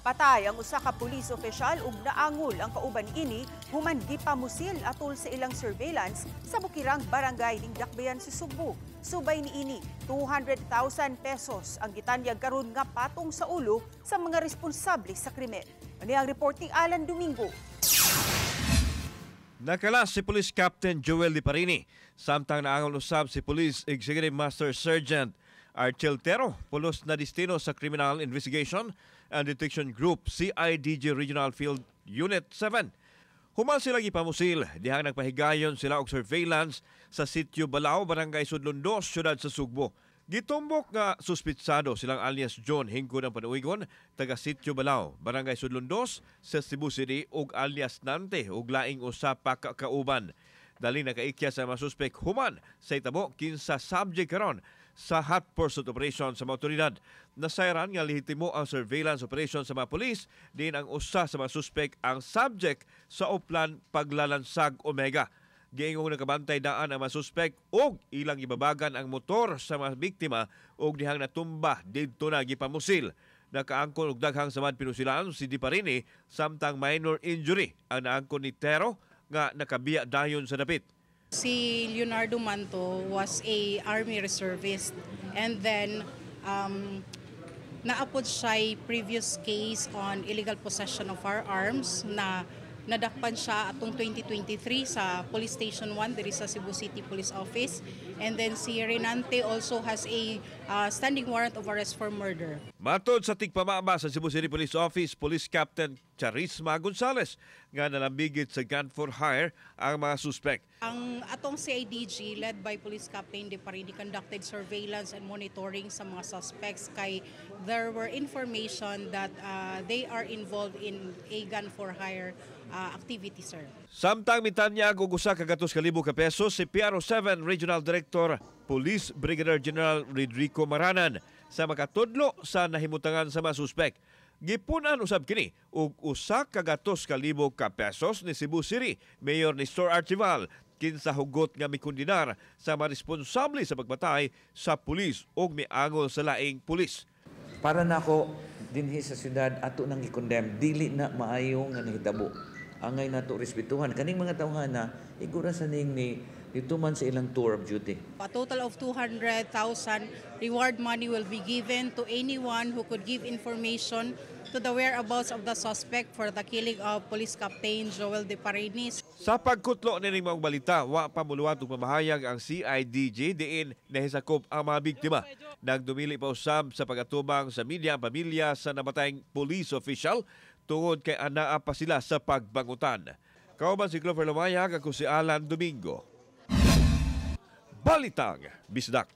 Patay ang usa ka pulis opisyal ug naangol ang kauban ini human gipamusil atol sa ilang surveillance sa Bukirang Barangay ning Dakbayan sa Sugbo. Subay niini, 200,000 pesos ang gitanyag karon nga patong sa ulo sa mga responsable sa krimen. Ani ang report ni Alan Domingo. Nakalas si Police Captain Joel Liparini. Samtang naangol usab si Police Executive Master Sergeant Archel Tero, pulos na destino sa Criminal Investigation and Detection Group CIDG Regional Field Unit 7. Human sila gipamusil, dihang nagpahigayon sila og surveillance sa Sitio Balao, Barangay Sudlon 2, siyudad sa Sugbo. Gitumbok nga suspitsado silang alias John Hingko ng Panuigon, taga Sitio Balao, Barangay Sudlon 2, sa Cebu City ug alias Nante ug laing usa pa ka kauban. Dali nakaikya sa mga suspek human sa itabo kinsa subject karon sa hot pursuit operation sa mga otoridad. Nasayran nga lehitimo ang surveillance operation sa mga pulis, din ang usa sa mga suspek ang subject sa Oplan Paglalansag Omega. Giingong nakabantay daan ang mga suspek ug ilang ibabagan ang motor sa mga biktima ug dihang natumba didto na gipamusil. Nakaangkon og daghang samad pinusilan si Diparini, samtang minor injury ang naangkon ni Tero nga nakabiya dayon sa dapit. Si Leonardo Manto was a army reservist and then naa pod siya previous case on illegal possession of firearms na nadakpan siya atong 2023 sa Police Station 1 diri sa Cebu City Police Office. And then si Renante also has a standing warrant of arrest for murder. Matod sa tigpamama sa Cebu City Police Office, Police Captain Charisma Gonzales, nga nalambigit sa gun for hire ang mga suspek. Ang atong CIDG led by Police Captain De Paridi conducted surveillance and monitoring sa mga suspects kay there were information that they are involved in a gun for hire activity, sir. Samtang mitanyag og 100,000 ka pesos si PRO 7 Regional Director Police Brigadier General Rodrigo Maranan sa makatudlo sa nahimutangan sa mga suspek. Gipunan usab kini og 100,000 ka pesos ni Cebu City Mayor Nestor Archival kinsa hugot nga mikondenar sa mga responsable sa pagpatay sa pulis og miangol sa laing pulis. Para nako dinhi sa syudad, ato nang gi-condemn, dili na maayo nga nahitabo. Angay nato respetuhan kaning mga tawhana, igura sa ning ni dito man sa ilang tour of duty. A total of 200,000 reward money will be given to anyone who could give information to the whereabouts of the suspect for the killing of Police Captain Joel De Paredes. Sa pagkutlo nining maong balita, wa pa muluwat og mamahayag ang CIDG diin nahisakop ang mga biktima. Nagdumili pa usab sa pagatubang sa media ang pamilya sa namatayng police official tungod kay anaa pa sila sa pagbangutan. Kauban si Clover Lumayag, ako si Alan Domingo. Balitang Bisdak.